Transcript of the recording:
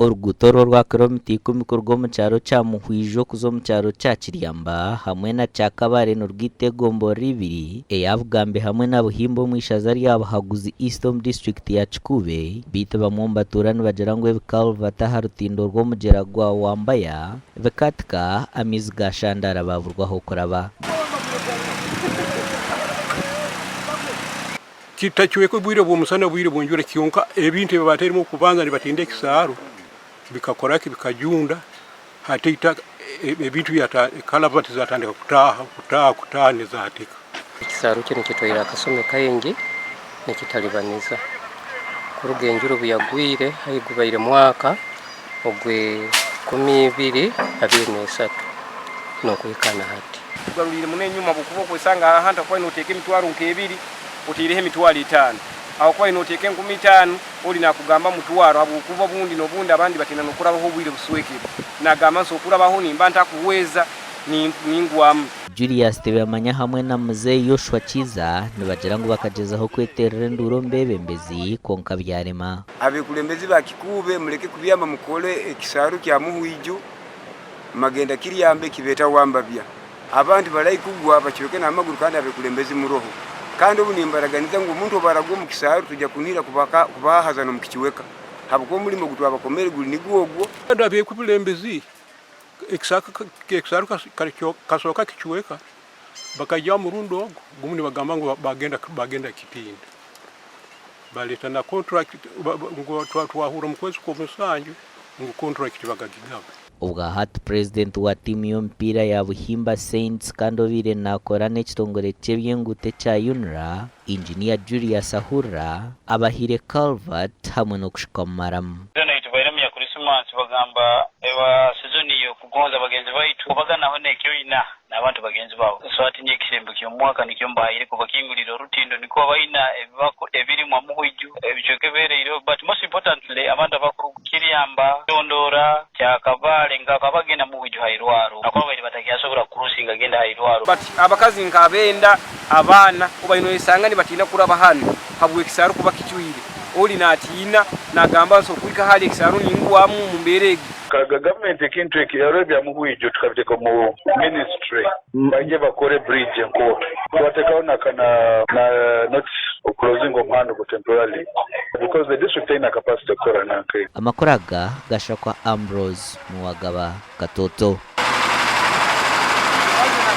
Oruguuto oru orwa kiromita ikumi kuruga omu kyaro kya Muhwijo kuza omu kyaro kya Kiryamba hamwe na Kyakabare nirugita egomborora ibiri eya Bugambe hamwe na Buhimba omu ishaza rya Buhaguzi East omu disiturikiti ya Kikuube beitu bamwe omu batuura nibagira ngu ebikalvati aha rutindo rw'omugyera gwa Wambaya bikatika amaizi gaashandaara baaburwa ah'okuraba. Kitacweka obwire bw'omusana obwire bw'enjura kyonka ebintu ebi baatairemu okubanza nibatinda ekisaaru bikakora ki bikajunda hati eitaka ebintu byata kalavati zatandika kutaaha kutaaha kutaaha nizaatika. Ekisaaru kinu kitwaire akasumi kaingi nikitalibaniza. Kuruga enjura obu yagwire haihi gubaire mwaka ogw'ekumiibiri 23 n'okuhika na hati. Tugaruriire muno enyuma habwokuba okwesanga ahantu ahu kubaire noteeka emitwaro nk'ebiri otaireho emitwaro etaano, ahakuba waaba noteeka 5000 ori nakugamba mutwaro habwokuba obundi n'obundi abandi batiina n'okurabaho obwire buswekere nagamba nsobola kurabaho nimba ntakuhweza ningwamu. Julius Tibamanya hamwe na Mzee Yoshua Kiiza nibagira ngu bakagyezaho kweterera enduuru omu beebembezi kwonka byarema. Abekulembezi ba Kikuube muleke kubyama mukole ekisaaru kya Muhwiju Magenda Kiryambe kibeta Wambabya. Abantu barahi kugwa bacweke n'amaguru kandi abekulembezi muroho. Kandi obu nimbaraganiza ngu omuntu obu aragwa omu kisaaru twija kunihira kubahahaza n'omu kicweka habwokuba omulimo ogu twabakomere guri nigwo ogwo. Kandi abekulembezi ekisaaru kasooka kicweka bakaija omurundi ogu gumu nibagamba ngu bagenda kitinda baleta na contract ngu twahurra omu kwezi kw'omusanju ngu contract bakagigaba. Obwa hati Purezidenti wa tiimu y'omupiira ya Buhimba Saints kandi obaire naakora n'ekitongore ky'eby'enguuto ekya UNRA, Engineer Julius Ahurira, abahaire culvert hamwe n'okushuka omu maramu. Zoona eitubairemu ya Krisimansi bagamba eba sizoni y'okugonza bagenzi baitu, kubaganaho n'eki oina n'abantu bagenzi baawe. So hati nyowe ekisembo ky'omwaka nikyo mbahaire kubakingurira orutindo nikwo abaina ebirimwa muhwiju, ebicweka ebihereireho but most importantly abantu abakuru Kiryamba, Kyondoora, Kyakabaale nga bakaba bagenda muhwiju ha irwaro ahakuba babaire batakyasobora kucrossinga genda ha irwaro. But abakazi nk'abenda abaana obaire noyesanga nibatiina kuraba hanu habw'ekisaaru kuba kicwire. Oli natiina nagamba nso kuhika hali ekisaaru ningwamu omu mbeera egi. Kaga gavumenti ekintu eki hariho ebya muhwijo tukabiteeka omu minisitule baije bakore bridge enkooto twatekaho na na notice okuclosinga omuhanda ogwo temporarily because the district teine capacity kukora nanka egi. Amakuru aga gashakwa Ambrose Nuwagaba Katoto.